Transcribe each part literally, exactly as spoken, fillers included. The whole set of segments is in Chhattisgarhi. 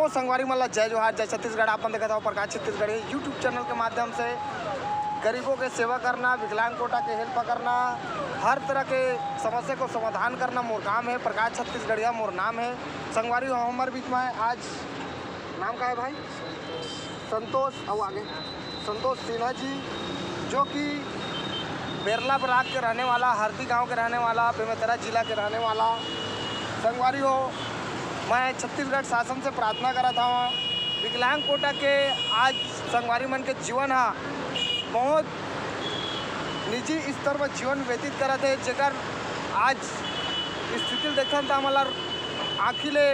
संगवारी मन ला जय जोहार, जय छत्तीसगढ़। आप मन देखत हव प्रकाश छत्तीसगढ़ी YouTube चैनल के माध्यम से। गरीबों के सेवा करना, विकलांग कोटा के हेल्प करना, हर तरह के समस्या को समाधान करना मोर काम है। प्रकाश छत्तीसगढ़िया मोर नाम है। संगवारी हो, हमर बीच में आज नाम का है भाई? संतोष। अउ आगे संतोष सिन्हा जी, जो कि बेरला ब्लॉक के रहने वाला, हरदी गांव के रहने वाला, बेमेतरा जिला के रहने वाला। संगवारी हो, मैं छत्तीसगढ़ शासन से प्रार्थना करत हवं, विकलांग कोटा के आज संगवारी मन के जीवन हा बहुत निजी स्तर पर जीवन व्यतीत करत हे, जेकर आज स्थिति ल देखथन त हमला आँखी ले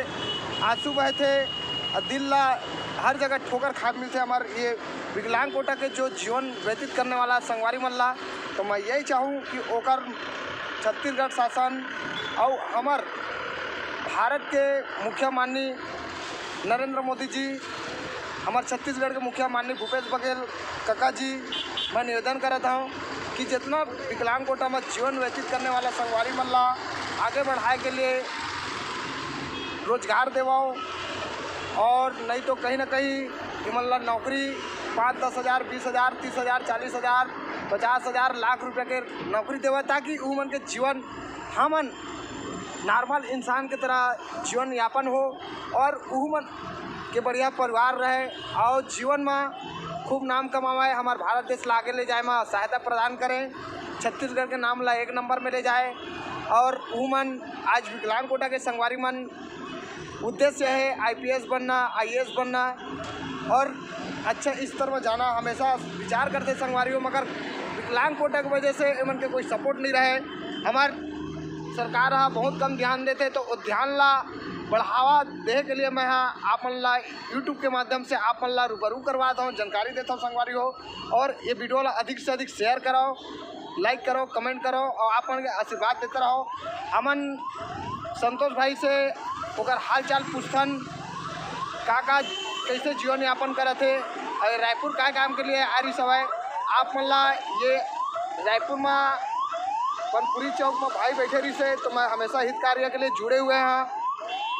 आंसू बहथे, अउ दिल ला हर जगह ठोकर खाए मिलथे। हमर ये विकलांग कोटा के जो जीवन व्यतीत करने वाला संगवारी मन ला, तो मैं यही चाहूँ कि ओकर छत्तीसगढ़ शासन अउ हमर भारत के मुखिया माननीय नरेंद्र मोदी जी, हमर छत्तीसगढ़ के मुखिया माननीय भूपेश बघेल कका जी, मैं निवेदन करत हूँ कि जितना विकलांग कोटा में जीवन व्यतीत करने वाला संगवारी मन ला आगे बढ़ाए के लिए रोजगार देवाओ, और नहीं तो कहीं ना कहीं इमन ला नौकरी पाँच दस हज़ार, बीस हज़ार, तीस हज़ार, चालीस हज़ार, पचास हज़ार, लाख रुपया के नौकरी देवा, ताकि उमन के जीवन हमन नॉर्मल इंसान के तरह जीवन यापन हो और उहू मन के बढ़िया परिवार रहे और जीवन में खूब नाम कमावे, हमार भारत देश ला आगे ले जाए में सहायता प्रदान करें, छत्तीसगढ़ के नाम ला एक नंबर में ले जाए। और उहू मन आज विकलांग कोटा के संगवारी मन उद्देश्य है आईपीएस बनना, आईएएस बनना और अच्छा स्तर में जाना। हमेशा विचार करते संगवारी हो, मगर विकलांग कोटा की वजह से इमन के कोई सपोर्ट नहीं रहे। हमार सरकार हा बहुत कम ध्यान देते, तो वो ध्यान ला बढ़ावा दे के लिए मैं हा आप मन ला YouTube के माध्यम से आप मन ला रूबरू करवाता हूँ, जानकारी देता हूँ संगवारी हो। और ये वीडियो ला अधिक से अधिक शेयर कराओ, लाइक करो, कमेंट करो और आप मन के आशीर्वाद देते रहो। हमन संतोष भाई से ओकर हाल चाल पूछथन, का का कैसे जीवन यापन करत हे और रायपुर काय काम के लिए आ रही सवय। आप मन ला ये रायपुर में पनपुरी चौक में भाई बैठे रही से, तो मैं हमेशा हित कार्य के लिए जुड़े हुए हैं।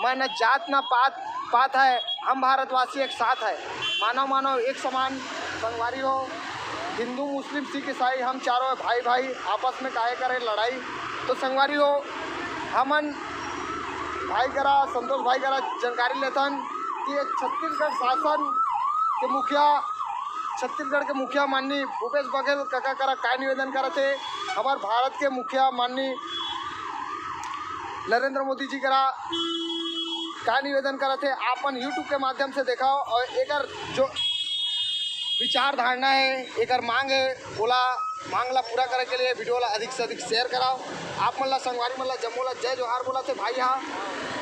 मैं न जात ना पात पात है, हम भारतवासी एक साथ है, मानव मानव एक समान। संगवारी हो, हिंदू मुस्लिम सिख ईसाई हम चारों भाई भाई, आपस में काहे करे लड़ाई। तो संगवारी हो, हमन भाई करा, संतोष भाई करा जानकारी लेथन कि ये छत्तीसगढ़ शासन के मुखिया, छत्तीसगढ़ के मुखिया माननीय भूपेश बघेल कका करा का निवेदन करत हे, हमार भारत के मुखिया माननीय नरेंद्र मोदी जी करा का निवेदन करत हे, आपन YouTube के माध्यम से देखाओ और एकर जो विचार धारणा है, एकर मांग है, ओला मांग ला पूरा करे के लिए वीडियो ला अधिक से अधिक शेयर कराओ। आप मन ला संगवारी मन ला जम्मो ला जय जोहार बोला थे भाई। हाँ,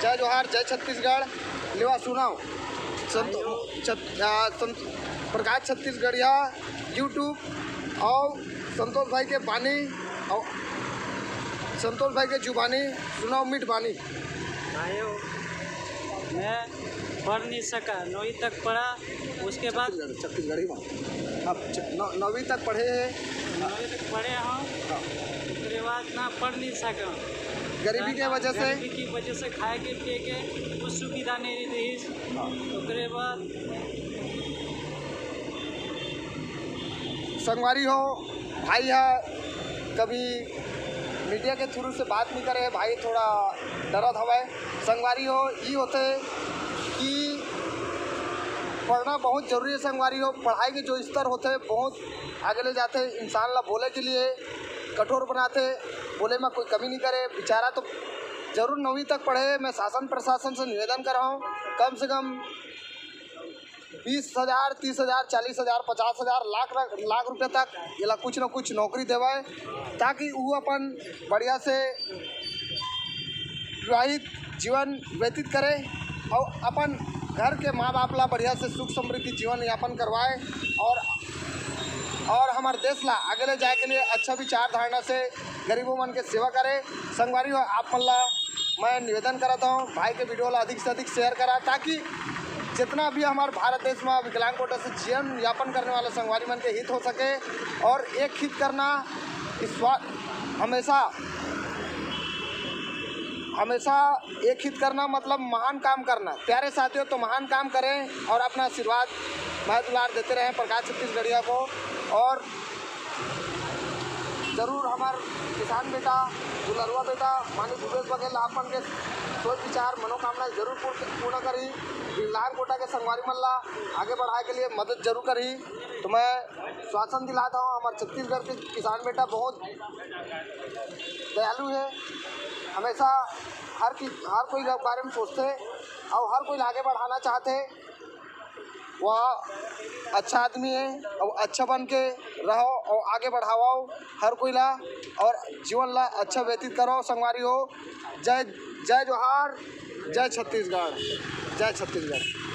जय जोहार, जय छत्तीसगढ़। लेवा सुनाओ संत, छत, आ, संत, प्रकाश छत्तीसगढ़िया YouTube और संतोष भाई के बानी और संतोष भाई के जुबानी सुनाओ मीठ बानी। भाइयों, मैं पढ़ नहीं सका, नौवीं तक पढ़ा, उसके बाद छत्तीसगढ़, छत्तीसगढ़ी में आप च- नौ- नौवीं तक पढ़े हैं। नौवीं तक पढ़े हूँ, हाँ। उसके बाद ना पढ़ नहीं सका। गरीबी के वजह से? गरीबी की वजह से खाए के पिए के कुछ सुविधा नहीं रही। हाँ। ओकरे बाद संगवारी हो, भाई हा कभी मीडिया के थ्रू से बात नहीं करे, भाई थोड़ा डरत हवय। संगवारी हो, ई होथे कि पढ़ना बहुत जरूरी है संगवारी हो। पढ़ाई के जो स्तर होथे बहुत आगे ले जाथे, इंसान ला बोले के लिए कठोर बनाथे, बोले में कोई कमी नहीं करे। बेचारा तो जरूर नौवीं तक पढ़े। मैं शासन प्रशासन से निवेदन कर रहा हूँ, कम से कम बीस हज़ार, तीस हज़ार, चालीस हज़ार, पचास हज़ार, लाख लाख रुपया तक एला कुछ ना कुछ नौकरी देवाए, ताकि वो अपन बढ़िया से विवाहित जीवन व्यतीत करे और अपन घर के माँ बाप ला बढ़िया से सुख समृद्धि जीवन यापन करवाए और और हमारे देश ला आगे ले जाए के लिए अच्छा विचार धारणा से गरीबों मन के सेवा करे। संगवारी हो, आप मन ला मैं निवेदन करत हूँ, भाई के वीडियो ला अधिक से अधिक शेयर करा, ताकि जितना भी हमारे भारत देश में विकलांग कोटा से जीवन यापन करने वाले संगवारी मन के हित हो सके और एक हित करना, इस बात हमेशा हमेशा एक हित करना मतलब महान काम करना। प्यारे साथियों, तो महान काम करें और अपना आशीर्वाद, मया दुलार देते रहें प्रकाश छत्तीसगढ़िया को। और जरूर हमार किसान बेटा, दुलरुआ बेटा माननीय भूपेश बघेल ला अपन के सोच विचार, मनोकामना जरूर पूर्ण, पूर्ण करही। विकलांग कोटा के संगवारी मन ला आगे बढ़ाए के लिए मदद जरूर करही। तो मैं आश्वासन दिलाता हूँ, हमारे छत्तीसगढ़ के किसान बेटा बहुत दयालु है, हमेशा हर की, हर कोई के बारे में सोचते हैं और हर कोई ला आगे बढ़ाना चाहते हैं। वह अच्छा आदमी है और अच्छा बन के रहो और आगे बढ़ाओ हर कोई ला और जीवन ला अच्छा व्यतीत करो संगवारी हो। जय, जय जोहार, जय छत्तीसगढ़, जय छत्तीसगढ़।